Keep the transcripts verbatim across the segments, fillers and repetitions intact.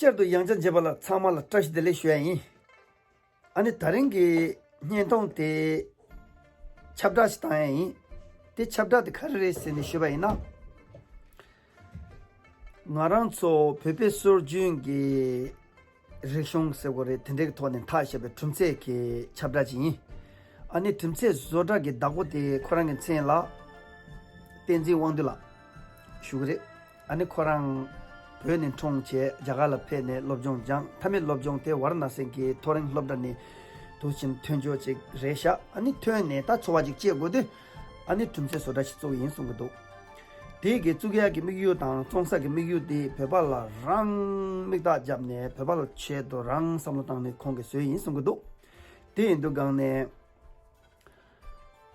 བསྐྱར་དུ་ཡང་བསྐྱར་མཇལ་བ་ལ་ཚང་མ་ལ་བཀྲ་ཤིས་བདེ་ལེགས་ཞུ་ཡ་ཡིན། ཨ་ནི་ད་རིང་གི་བརྙན་ཐུང་དེ་ཁྱབ་བསྒྲགས་ཤིག་བཏང་ཡ་ཡིན། དེ་ཁྱབ་བསྒྲགས་དེ་ག་རེ་རེད་ཟེར་ནས་ཞུས་པ་ཡིན་ན། ང་རང་ཚོ་བོད་པའི་སྲོལ་རྒྱུན་གྱི་རིག་གཞུང་ཟེར་དགོས་རེད། དེ་འདྲའི་ཐོག་ནས་མཐའ་ཞབས་པའི་གྲུབ་ཚེས་ཀྱི་ཁྱབ་བསྒྲགས་ཅིག་ཡིན། ཨ་ནི་གྲུབ་ཚེས་བཟོ་གྲྭ་གི་བདག་པོ་དེ་ཁོ་རང་གི་མཚན་ལ་བསྟན་འཛིན་དབང་འདུས་ལགས་ཞུ་གི་རེད། ཨ་ནི་ཁོ་རང་བོད་ནས་འཁྲུངས་བྱས་རྒྱ་གར་ལ་ཕེབས་ནས་སློབ་སྦྱོང་སྦྱངས། མཐའ་མའི་སློབ་སྦྱོང་དེ་ཝཱ་ར་ཎ་སི་གི་མཐོ་རིམ་སློབ་གྲྭ་ནས་དུ་ཕྱིན་ཐོན་ཆོག་ཅིག་རེད་ཤག་ཨ་ནི་ཐོན་ནས་ད་འཚོ་བ་ཅིག་སྐྱེལ་དགོས་དུས། ཨ་ནི་གྲུབ་ཚེས་བཟོ་གྲྭ་ཞིག་བཙུགས་ཡིན་གསུང་གི་འདུག་དེ་གི་བཙུགས་ཡག་གི་དམིགས་ཡུལ་དང་བཙོང་ས་གི་དམིགས་ཡུལ་དེ་བོད་པ་ལ་རང་མིག་ལྟ་བརྒྱབ་ནས་བོད་པ་ལ་ཆེད་དུ་རང་བསམ་བློ་བཏང་ནས་ཁོང་གིས་བཟོས་ཡིན་གསུང་གི་འདུག་དེ་ཡིན་དུས་སྒང་ནས།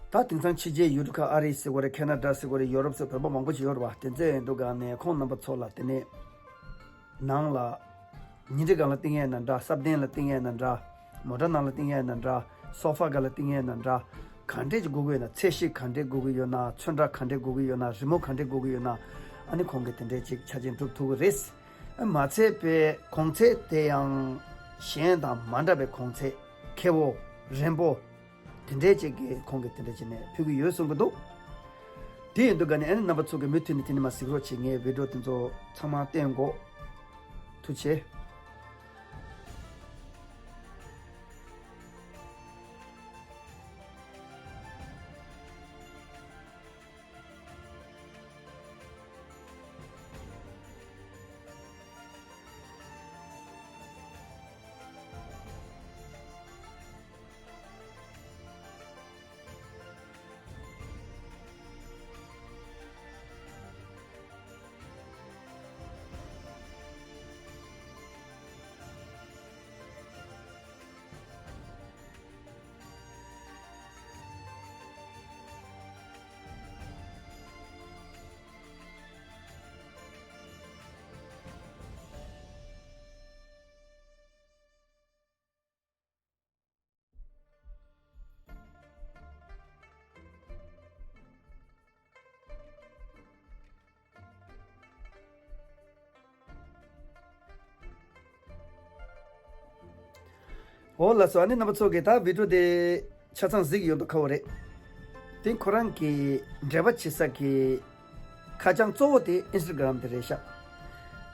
ད་དེང་སང་ཕྱི་རྒྱལ་ཡུལ་གྲུ་ཁག་ཨ་རི་ཟེར་དགོས་རེད། ཁེ་ན་ཌ་ཟེར་དགོས་རེད། ཡོ་རོབ་ཟེར། བོད་པ་མང་པོ་ཞིག་ཡོད་རེད་པ། དེ་ཚོ་ཡིན་དུས་སྒང་ནས་ཁོང་རྣམ་པ་ཚོ་ལ་དེ་ནས་ནང་ལ་ཉིན་གྲི་སྒང་ལ་བཏིང་ཡས་ན་འདྲ། སྲབ་གདན་ལ་བཏིང་ཡས་ན་འདྲ། མོ་ཊ་ནང་ལ་བཏིང་ཡས་ན་འདྲ། སོ་ཕ་སྒང་ལ་བཏིང་ཡས་ན་འདྲ། ག་འདྲས་ཅིག་དགོས་ཀྱི་ཡོད་ན། ཚད་གཞི་ག་འདྲས་དགོས་ཀྱི་ཡོད་ན། ཚོན་ཁྲ་ག་འདྲས་དགོས་ཀྱི་ཡོད་ན། རི་མོ་ག་འདྲས་དགོས་ཀྱི་ཡོད་ན། ཨ་ནི་ཁོང་གིས་དེ་འདྲས་ཅིག་ཆ་རྐྱེན་སྒྲུབ་ཐུབ་ཀྱི་རེད། མ་ཚད་པའི་གོང་ཚད་དེ་ཡང་གཞན་དང་མ་འདྲ་བའི་གོང་ཚད་ཁེ་པོ་རན་པོ་དེ་འདྲའི་ཅིག་གི་ཁོང་གིས་དེ་འདྲ་བྱས་ནས་ཕུལ་གྱི་ཡོད་གསུང་གི་འདུག་དེ་ཡིན་དུས་སྒང་ནས་ཨ་ནི་རྣམ་པ་ཚོ་གིས་མུ་མཐུད་ནས་དེ་ནས་མར་གཟིགས་རོགས་བྱེད། ངའི་བི་ཌིའོ་དེ་ཚོ་ཚང་མ་བསྟན་དགོས། ཐུགས་རྗེ་ཆེ། འོ་ལགས་སོ། ཨ་ནི་རྣམ་པ་ཚོ་གིས་ད་བི་ཌིའོ་དེ་ཆ་ཚང་གཟིགས་ཡོད་མདོག་ཁ་པོ་རེད། དེ་ཁོ་རང་གི་འབྲེལ་བ་བྱེད་ས་གི་ཁ་བྱང་གཙོ་བོ་དེ་ཨིན་སི་ཊ་གྷི་རམ་དེ་རེད་ཤག་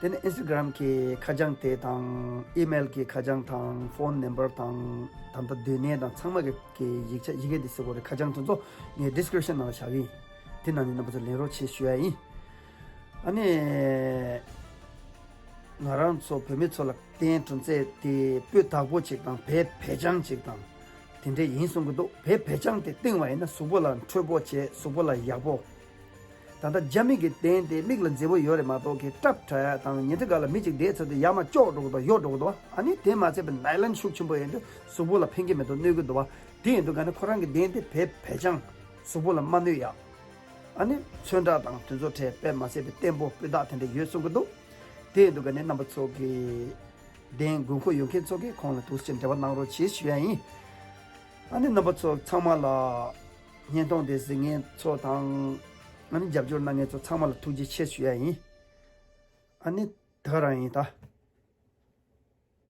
དེ་ནས་ཨིན་སི་ཊ་གྷི་རམ་གྱི་ཁ་བྱང་དེ་དང་ཨི་མེལ་གྱི་ཁ་བྱང་དང་ཕོན་ནམ་བར་དང་ད་ལྟ་སྡོད་གནས་དང་ཚང་མ་གི་གི་ཡིག་ཆ་ཡི་གེ་དེ་ཟེར་དགོས་རེད། ཁ་བྱང་དེ་ཚོ་ངས་ཌི་སི་ཀི་རིབ་ཤན་ནང་ལ་བཞག་གི་ཡིན། དེ་ནང་ནས་རྣམ་པ་ཚོ་ལེན་རོགས་བྱེད་ཞུ་ཡ་ཡིན། ཨ་ནི། ང་རང་ཚོ་བོད་མི་ཚོ་ལ་བསྟན་གྲུབ་ཚེ་དེ་སྤུས་དག་པོ་ཅིག་དང་བོད་བོད་ཆང་ཅིག་དང་དེ་འདྲས་ཡིན་གསུང་གི་འདུག་བོད་བོད་ཆང་དེ་བཏིང་བ་ཡིན་ན་གཟུགས་པོ་ལ་འཕྲོད་པོ་བྱས། གཟུགས་པོ་ལ་ཡག་པོ། ད་ལྟ་རྒྱ་མི་གི་གདན་དེ་མིག་ལ་མཛེས་པོ་ཡོད་རེད་མ་གཏོགས་ཀྱི་སྐྲ་བྲེག་ཡ་དང་ཉིན་གྲི་སྒང་ལ་མི་གཅིག་བསྡད་ཚར་དུས་ཡར་མར་ཅོག་འགྲོ་གི་འདུག་ཡོག་འགྲོ་གི་འདུག་ཨ་ནི་དེ་མ་ཚད་པའི་ནའི་ལོན་ཤུགས་ཆེན་པོ་ཡིན་དུས་གཟུགས་པོ་ལ་ཕན་གྱི་མི་འདུག་གནོད་ཀྱི་འདུག་དེ་ཡིན་དུས་ག་ནི་ཁོ་རང་གི་གདན་དེ་བོད་བོད་ཆང་གཟུགས་པོ་ལ་མ་གནོད་ཡ། ཨ་ནི་ཚོན་ཁྲ་དང་དེ་ཚོ་བྲེག་པས་མ་ཟད་པའི་བརྟན་པོ་སྤུས་དག་དེ་འདྲ་ཡོད་གསུང་གི་འདུག་དེ་ཡིན་དུས་ག་ནས་རྣམ་པ་ཚོ་གི་གདན་དགོས་མཁོ་ཡོད་མཁན་ཚོ་གིས་ཁོང་ལ་ཐུགས་རྗེ་ཆེ་འབྲེལ་བ་གནང་རོགས་བྱེད་ཞུ་ཡ་ཡིན། ཨ་ནི་རྣམ་པ་ཚོ་ཚང་མ་ལ་བརྙན་ཐུང་དེ་གཟིགས་མཁན་ཚོ་དང་ཨ་ནི་རྒྱབ་སྐྱོར་གནང་མཁན་ཚོ་ཚང་མ་ལ་ཐུགས་རྗེ་ཆེ་ཞུ་ཡ་ཡིན། ཨ་ནི་ད་ག་རང་ཡིན་ད།